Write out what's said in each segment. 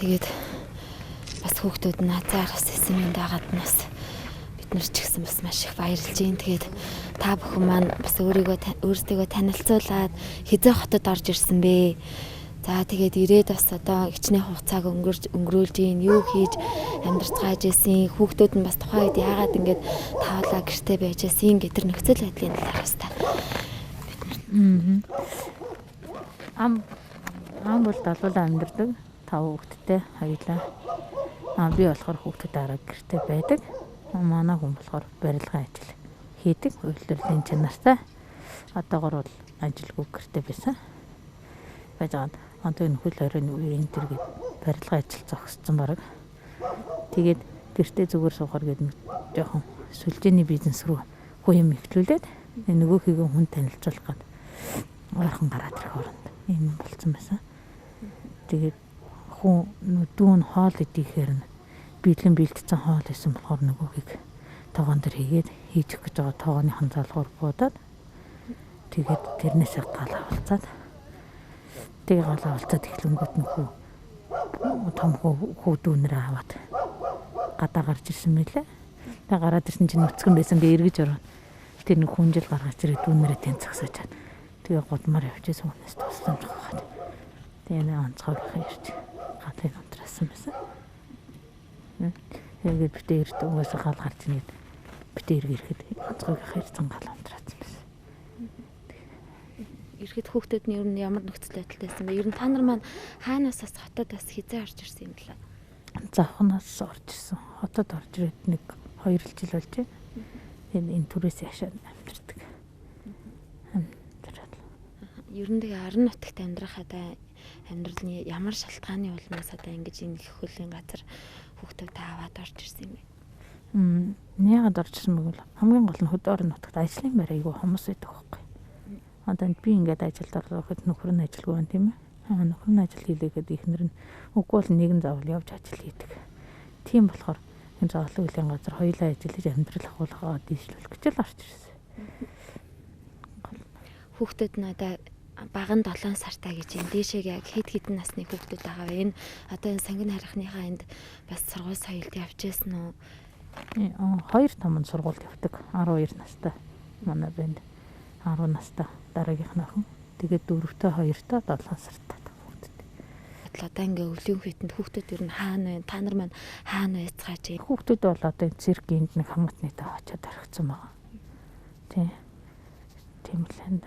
Тэгээд бас хүүхдүүд нь азар бас эсэн мэнд байгаад нь бас бид нар ч гэсэн бас маш их баярлж байна. Тэгээд та бүхэн маань бас өөрсдийгөө танилцуулаад хэзээ хотод орж ирсэн бэ? За тэгээд ирээд бас одоо хичнээн хугацааг өнгөрүүлж гин, юу хийж амьдарцгааж исэн, хүүхдүүд нь бас тухайн үед яагаад ингэж таавлаа гэрте байж исэн гэх тэр нөхцөл байдлын талаар бас та бид нар. Ам бол далуулаа амьдардаг. 5 хүүхэдтэй хоёулаа. Би болохоор хүүхдүүд араа гэрте байдаг. Манай хүн болохоор барилгын ажил хийдэг. Үйлдвэрлэлийн чанартай. Одоогор бол ажилгүй гэрте байсан. Байж байгаа. Одоо энэ хөл хорионы үеэр энэ төр гээд барилгын ажил зогссон бараг. Тэгээд гэртээ зүгээр суухаар гээд нэг жоохон сүлжээний бизнес рүү хүү юм ихлүүлээд нөгөөхийгөө хүн танилцуулах гээд ойрхон гараад ирэх оронд энэ болцсон байсан. Тэгээд хүн дүүн хоол идэхээр нь бэлэн бэлдсэн хоол исэн болохоор нөгөөгийг тогоон дээр хийгээд хийж өгөх гэж байгаа тогооныхон залгуур буудаад тэгээд тэрнээсээ гал авалцаад тэгээ гал авалцаад эхлэнгүүт нь хүү том хүү дүүнэрээ аваад гадаа гарч ирсэн мэлээ. Тэгээ гараад ирсэн чинь нүцгэн байсан гээ эргэж ороод тэр нэг хүнжил гаргаж ирээд дүүнэрээ тэн зогсоож чад. Тэгээ гудмаар явчихсан хүнээс тусламж аваад тэгээ нэг онцгойгийнхан ирж галыг унтраасан байсан. Тэгээд битээ эрт угаасаа гал гарч ирээд битээ эрг ирэхэд онцгойгийнхан ирсэн гал унтраасан байсан. Ирэхэд хүүхдүүд нь ер нь ямар нөхцөл байдалтай байсан бэ? Ер нь та нар маань хаанаас бас хотод бас хэзээ орж ирсэн юм бэлээ? Завхнаас орж ирсэн. Хотод орж ирээд нэг 2 жил болж байна. Энэ түрээс яшаа амьдардаг. Амьдрал. Ер нь тэгээ орон нутагт амьдрах одоо амьдралын ямар шалтгааны улмаас одоо ингэж энэ их хөлийн газар хүүхдүүд аваад орж ирсэн юм бэ? Яагаад орж ирсэн бэ гэвэл хамгийн гол нь хөдөө орон нутагт ажлын байр айгүй хомос байдаг байхгүй. Одоо би ингээд ажилд орлоход нөхөр нь ажилгүй байна тийм ээ. Нөхөр нь ажил хийлээгээд эхнэр нь үгүй бол нэгэн заавал явж ажил хийдэг. Тийм болохоор энэ зоолон хөлийн газар хоёулаа ажиллаж амьдрал ахуулгаа дийшлүүлэх гэж л орж ирсэн. Хүүхдүүд нь одоо баган 7 сартай гэж юм. Дээшээ яг хэд хэдэн насны хүүхдүүд байгаа вэ? Энэ одоо энэ сонгон харихныхаа энд бас сургууль соёлд явж байсан уу? 2 том нь сургуульд явдаг. 12 настай манай банд. 10 настай дараагийнх нь охин. Тэгээд 4-тэй 2-той 7 сартай хүүхдтэй. Одоо ингээ өвлийн хүйтэнд хүүхдүүд ер нь хаана вэ? Та нар маань хаана байцгааж вэ? Хүүхдүүд бол одоо энэ циркийн нэг хамгаатнытай очиод орхисон байгаа. Тийм. Тийм л энэ.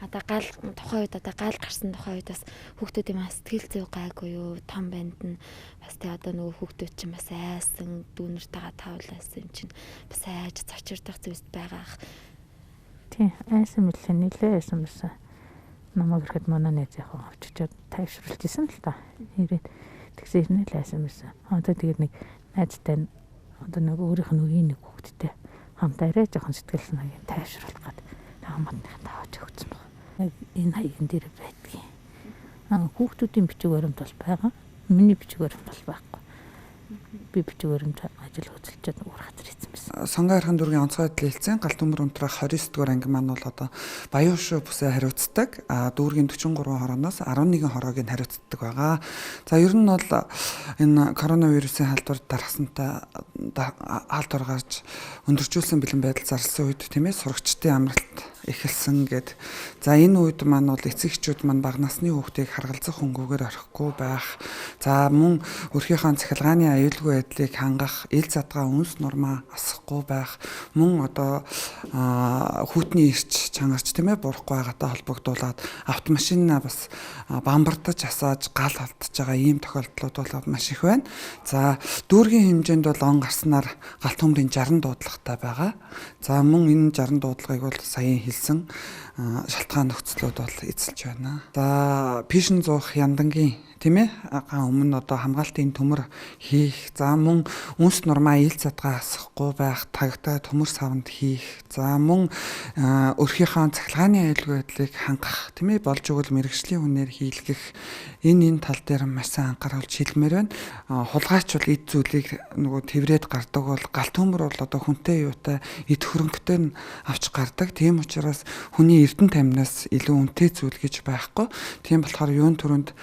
Одоо гал тухайн үед одоо гал гарсан тухайн үед бас хүүхдүүдийн маань сэтгэл зүй гайгүй юу? Том банд нь бас тэ одоо нөгөө хүүхдүүд чинь бас айсан, дүүнэртэйгээ таавлаасан юм чинь бас айж цочирдох зүйлс байгаа. Тийм, айсан мэлээ нэлээ айсан байсан. Намайг ирэхэд манай найз яг авчичаад тайвшруулж исэн л та. Ирээд тэгсэн ирнэ л айсан байсан. Одоо тэгээд нэг найзтай одоо нэг өөрийнх нь үеийн нэг хүүхэдтэй хамт арай жоохон сэтгэл санааг тайвшруулах гээд хамаатныхаа таваач өгсөн баг. Яг энэ хаягн дээр байдгийн. Хүүхдүүдийн бичиг баримт бол байгаа. Миний бичиг баримт бол байхгүй. Би бичиг баримт ажил хөдөлчөөд өөр газар хийсэн байсан. Сонгон хархан дүүргийн онцгой хэлэлцэн гал төмөр унтраах 29 дугаар анги маань бол одоо Баяушуу бүсээ хариуцдаг. Дүүргийн 43 хорооноос 11 хороог нь хариуцдаг байгаа. За ер нь бол энэ коронавирусын халдвар дарахсантай халдвар гарч өндөржүүлсэн бэлэн байдал зарласан үед тийм ээ сурагчдын амралт эхэлсэн гэд. За энэ үед маань бол эцэг эхчүүд маань бага насны хүүхдийг харгалзах хөнгөгээр орхихгүй байх. За мөн өрхийнхөө цахилгааны аюулгүй байдлыг хангах, ил задгаа үнс нурмаа асахгүй байх, мөн одоо хүүтний эрч чангарч тийм ээ бурахгүй байгаатай холбогдуулаад автомашинаа бас бамбардаж асааж гал алдаж байгаа ийм тохиолдлууд бол маш их байна. За дүүргийн хэмжээнд бол он гарснаар галт төмрийн 60 дуудлагатай байгаа. За мөн энэ 60 дуудлагыг бол саяын хэлсэн шалтгаан нөхцлүүд бол эзэлж байна. За пишн зуух яндангийн тийм ээ ган өмнө одоо хамгаалтын төмөр хийх, за мөн үнс нурмаа ил задгаа асахгүй байх, тагтаа төмөр савнд хийх, за мөн өрхийнхөө цахилгааны аюулгүй байдлыг хангах, тийм ээ болж өгвөл мэрэгжлийн хүнээр хийлгэх энэ тал дээр маш сайн анхааруулж хэлмээр байна. Хулгайч бол эд зүйлийг нөгөө тэврээд гардаг бол гал төмөр бол одоо хүнтэй юутай эд хөрөнгөтэй нь авч гардаг. Тийм учраас хүний эрдэнэ таминаас илүү үнэтэй зүйл гэж байхгүй. Тийм болохоор юун төрөнд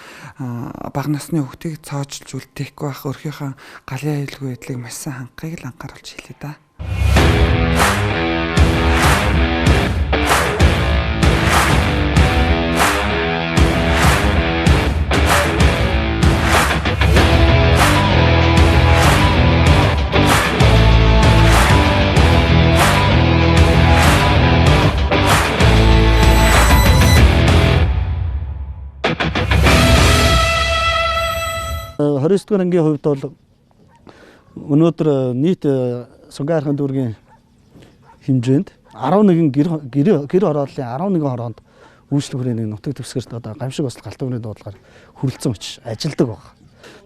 Бага насны хүүхдийг цоожлж үлдээхгүй байх, өөрийнхөө галын аюулгүй байдлыг маш сайн хангахыг л анхааруулж хэлье да. Хорин 9 дугаар ангийн хувьд бол өнөөдөр нийт Сунгай-Хайрхан дүүргийн хэмжээнд 11 гэр хорооллын 11 хороонд үйлчлэх хүрээний нутаг дэвсгэрт одоо гамшиг осол галт төмрийн дуудлагаар хүрэлцэн очиж ажилдаг баг.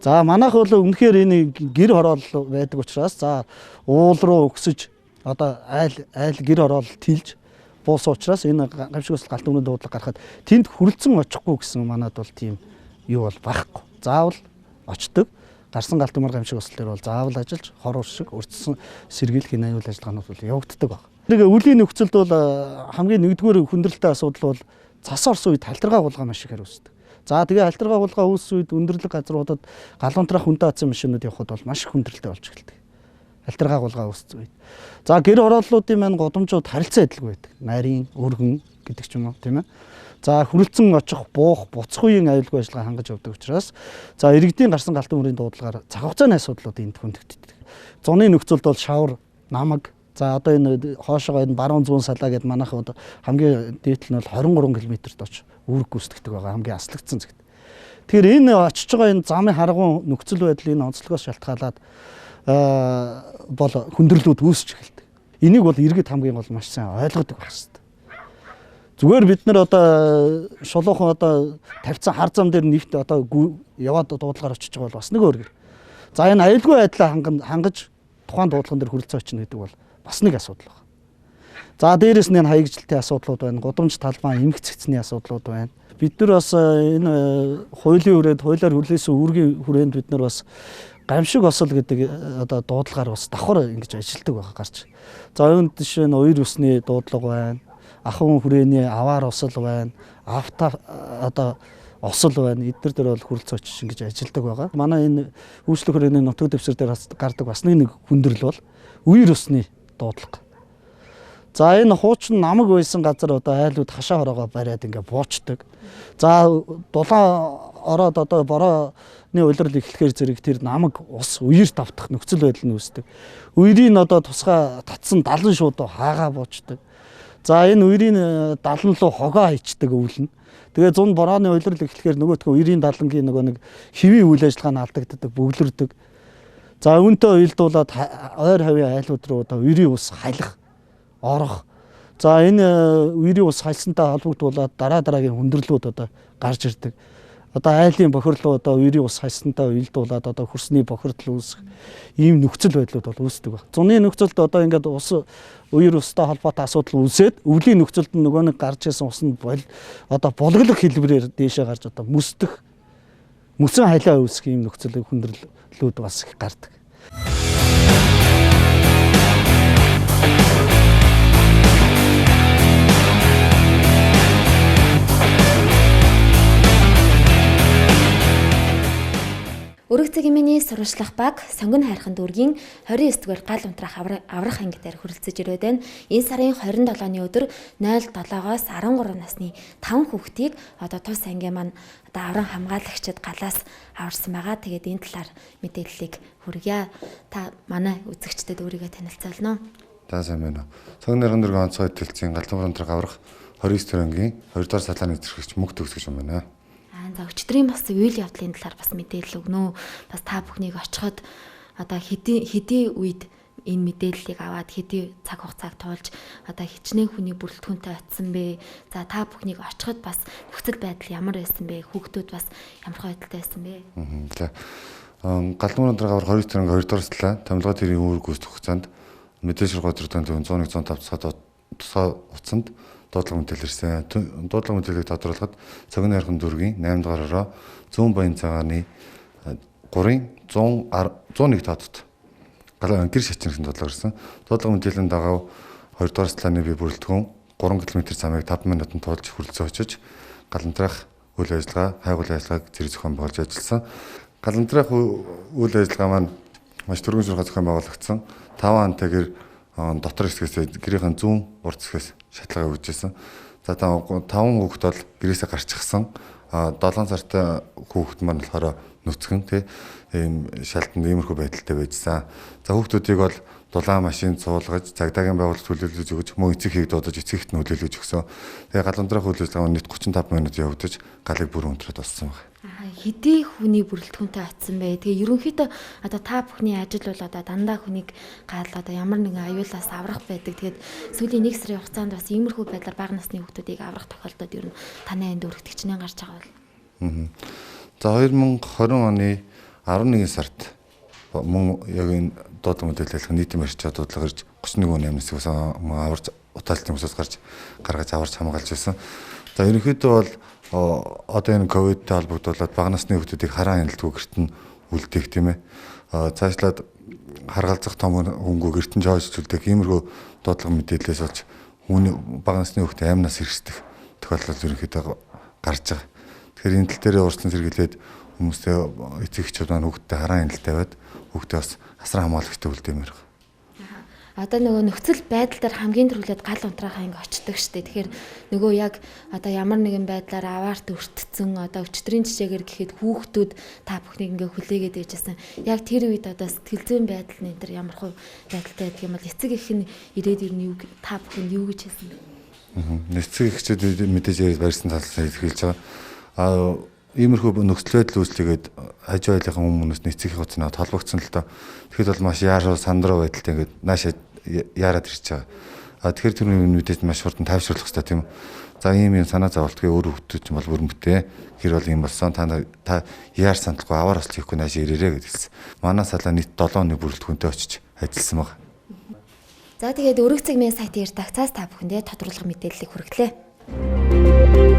За манайх бол үнэхээр энэ гэр хороолл байдаг учраас за уул руу өгсөж одоо айл гэр хороолл тэлж буусан учраас энэ гамшиг осол галт төмрийн дуудлага гарахад тэнд хүрэлцэн очихгүй гэсэн манад бол тийм юу бол байхгүй. Заавал очдог. Гарсан галт төмөр гамшиг осол дээр бол заавал ажиллаж хор уршиг урьдчилан сэргийлэх энэ аюул ажиллагаанууд бол явагддаг баг. Нэг үлийн нөхцөлд бол хамгийн нэгдүгээр хүндрэлтэй асуудал бол цас орсон үед халтаргаа гулгаа маш ихээр үүсдэг. За тэгээ халтаргаа гулгаа үүссэн үед өндөрлөг газруудад галуунтрах хүнтэй атсан машинууд явхад бол маш их хүндрэлтэй болж эхэлдэг. Халтаргаа гулгаа үүссэн үед. За гэр хорооллуудын маань гудамжууд харилцан адилгүй байдаг. Нарийн, өргөн гэдэг ч юм уу, тийм ээ. За хүрэлцэн очих, буух, буцах үеийн аюулгүй ажиллагаа хангаж явдаг учраас за иргэдийн гарсан галт төмрийн дуудлагаар цаг хугацааны асуудлууд энд хөндөгддөг. Зуны нөхцөлд бол шавар, намаг, за одоо энэ хоошоогоо энэ баруун зүүн салаа гэдээ манайх одоо хамгийн дээдл нь бол 23 км-т оч үүрэг гүйцэтгэдэг байгаа, хамгийн аслагдсан зэгт. Тэгэхээр энэ очиж байгаа энэ замын харгуун нөхцөл байдал энэ онцлогоос шалтгаалаад бол хүндрэлүүд үүсч эхэлдэг. Энийг бол иргэд хамгийн гол маш сайн ойлгодог байх хэрэгтэй. Зүгээр бид нар одоо шулуухан одоо тавьсан хар зам дээр нэвт одоо яваад дуудлагаар очиж байгаа бол бас нэг өөр. За энэ аюулгүй байдлаа хангаж тухайн дуудлаган дээр хүрэлцэн очино гэдэг бол бас нэг асуудал байна. За дээрэс нь энэ хаягжилтын асуудлууд байна, гудамж талбай эмх цэгцний асуудлууд байна. Бид нар бас энэ хуулийн хүрээнд, хуулиар хүлээсэн үүргийн хүрээнд бид нар бас гамшиг осол гэдэг одоо дуудлагаар бас давхар ингэж ажилладаг байгаа гарч. За үүнд жишээ нь уяр усны дуудлага байна. Ахуйн хүрээний аваар осол байна, авто одоо осол байна. Эдгээр дээр бол хүрэлцэн очиж ингэж ажилладаг байгаа. Манай энэ үйлчлэх хүрээний нутаг дэвсгэр дээр гардаг бас нэг хүндрэл бол үер усны дуудлага. За энэ хуучин намаг байсан газар одоо айлууд хашаа хороогоо бариад ингээ буучдаг. За дулаан ороод одоо борооны улирал эхлэхээр зэрэг тэр намаг ус үер давтах нөхцөл байдал нь үүсдэг. Үерийн одоо тусгай татсан далан шуудуу хаагаа буучдаг. За энэ үерийн далан руу хогоо хийчдэг өвлөн. Тэгээ зун борооны улирал эхлэхээр нөгөөтгөө үерийн далангийн нөгөө нэг хэвийн үйл ажиллагаа нь алдагддаг, бөглөрдөг. За үүнтэй уялдуулаад ойр хавийн айлууд руу одоо үерийн ус халих, орох. За энэ үерийн ус хальсантай холбогдуулаад дараа дараагийн хүндрэлүүд одоо гарч ирдэг. Одоо айлын бохирлоо одоо үерийн ус хальсантай уялдуулаад одоо хөрсний бохирдол үүсэх ийм нөхцөл байдлууд бол үүсдэг баг. Зуны нөхцөлд одоо ингээд ус үер устай холбоотой асуудал үүсээд өвлийн нөхцөлд нөгөө нэг гарч ирсэн ус нь одоо булгалах хэлбэрээр дээшээ гарч одоо мөсдөх, мөсөн халиа үүсэх ийм нөхцөл хүндрэлүүд бас их гардаг. Өрөг цэгийн сурвалжлах баг Сонгон хайрхан дүүргийн 29 дугаар гал унтраах аврах анги дээр хүрэлцэж ирээд байна. Энэ сарын 27-ны өдөр 07-оос 13 насны 5 хүүхдийг одоо тус ангийн маань одоо авран хамгаалагчид галаас аварсан байгаа. Тэгээд энэ талаар мэдээллийг хүргье. Та манай үзэгчдэд өөрийгөө танилцуулна уу? За сайн байна уу. Сонгон хайрхан дүүргийн онцгой төлцийн гал унтраах аврах 29 дугаар ангийн 2 дугаар салааны зэрхэгч мөнх төгсгөж юм байна. За өчигдрийн бас үйл явдлын талаар бас мэдээлэл өгнө. Бас та бүхнийг очиход одоо хэдий үед энэ мэдээллийг аваад хэдий цаг хугацааг туулж одоо хичнээн хүний бүрэлдэхүүнтэй очсон бэ? За та бүхнийг очиход бас нөхцөл байдал ямар байсан бэ? Хүүхдүүд бас ямар байдалтай байсан бэ? За галзуу өндөр гавар 29 анги 2 дугаар салаа томилгоо тэрийн үүрэг гүйцэтгэх хугацаанд мэдээлэл шургуу өдрийн 101 105 тусгай утсанд дуудлага мэдээлэл ирсэн. Дуудлага мэдээллийг тодруулахад Сонгон хайрхан дүүргийн 8 дугаар ороо Зүүн Баян цагааны 3-ын 101 тоодод гэр шатчин гэсэн дуудлага ирсэн. Дуудлага мэдээллийн дагуу 2 дугаар салааны бие бүрэлдэхүүн 3 км замыг 5 минутанд туулж хүрэлцэн очиж галантраах үйл ажиллагаа, хайгуулын ажиллагааг зэрэг зохион байгуулж ажилласан. Гал унтраах үйл ажиллагаа маань маш түргэн шуурхай зохион байгуулагдсан. 5 антай гэр дотор хэсгээс гэрийнхэн зүүн урд хэсгээс шатлагаа өгч байсан. За 5 хүүхэд бол гэрээсээ гарчихсан. 7 сартай хүүхэд маань болохоор нүцгэн тий ийм шалтанд иймэрхүү байдалтай байжсан. За хүүхдүүдийг бол дулаан машин цуулгаж, цагдаагийн байгууллагт хүлээлгэж өгөж, мөн эцэг эхийг дуудаж, эцэг эхэд нь хүлээлгэж өгсөн. Тэгээ гал унтраах үйл ажиллагаа нийт 35 минут явагдаж, галыг бүр унтраад болсон байна. Хэдий хүний бүрэлдэхүүнтэй очсон бэ? Тэгээ ерөнхийдөө одоо та бүхний ажил бол одоо дандаа хүнийг гал одоо ямар нэгэн аюулаас аврах байдаг. Тэгээд сүүлийн 1 сарын хугацаанд бас иймэрхүү байдлаар бага насны хүүхдүүдийг аврах тохиолдолд ер нь таны энд өргөтгчнээ гарч байгаа бол. За 2020 оны 11 сард мөн яг энэ дуудлага мэдээлэл айлах нийтийн барьцаа дуудлага ирж 31 оны амнаас аварч утаалтын хүмүүсээс гарч гаргаж аварч хамгаалж байсан. За ерөнхийдөө бол одоо энэ ковидтэй холбогдуулаад бага насны хүүхдүүдийг хараа хяналтгүй гэрт нь үлдээх тийм ээ. Цаашлаад харгалзах том хөнгөө гэрт нь жоож үлдээх иймэрхүү дуудлага мэдээлэлээс болж хүний бага насны хүүхдээ амнаас хэрсдэх тохиолдол ерөнхийдөө гарч байгаа. Тэгэхээр энэ тал дээр урьдчилан сэргийлээд хүмүүстэй эцэг эхчүүд маань хүүхдтэй хараа хяналт тавиад хүүхдээ бас асран хамгаалагчтай үлдээмээр байна. Одоо нөгөө нөхцөл байдал дээр хамгийн түрүүлээд гал унтраахаа ингээ очдөг штэ. Тэгэхээр нөгөө яг одоо ямар нэгэн байдлаар аваарт өртцөн одоо өчтөрийн жишээгээр гэхэд хүүхдүүд та бүхнийг ингээ хүлээгээд байжсэн. Яг тэр үед одоо сэтгэл зүйн байдал нь энэ төр ямар хуу байдалтай байдаг юм бол эцэг эх нь ирээд ер нь юу та бүхэнд юу гэж хэлсэн бэ? Эцэг эхчүүд мэдээж яриад барьсан талаас нь хэлж байгаа. Иймэрхүү нөхцөл байдал үүслэгээд хажуу айлынхан хүмүүнээс эцэг их хуцнаа толбогдсон л доо. Тэгэхэд бол маш яаруу сандруу байдалтай ингээд наашаа яарад ирж байгаа. А тэгэхээр тэр мэдээж маш хурдан тайвшруулах хэрэгтэй тийм үү. За ийм юм санаа зовлтгүй өөр хүүхдүүд ч бол бүр мөтөө. Хэр бол ийм болсон та яар сандлахгүй аваар осол хийхгүй наашаа ирээрээ гэж хэлсэн. Манай салаа нийт 7 оны бүрэлдэхүүнтэй очиж ажилласан баг. За тэгээд өргөцөг мэн сайтын редакцаас та бүхэндээ тодруулах мэдээллийг хүргэлээ.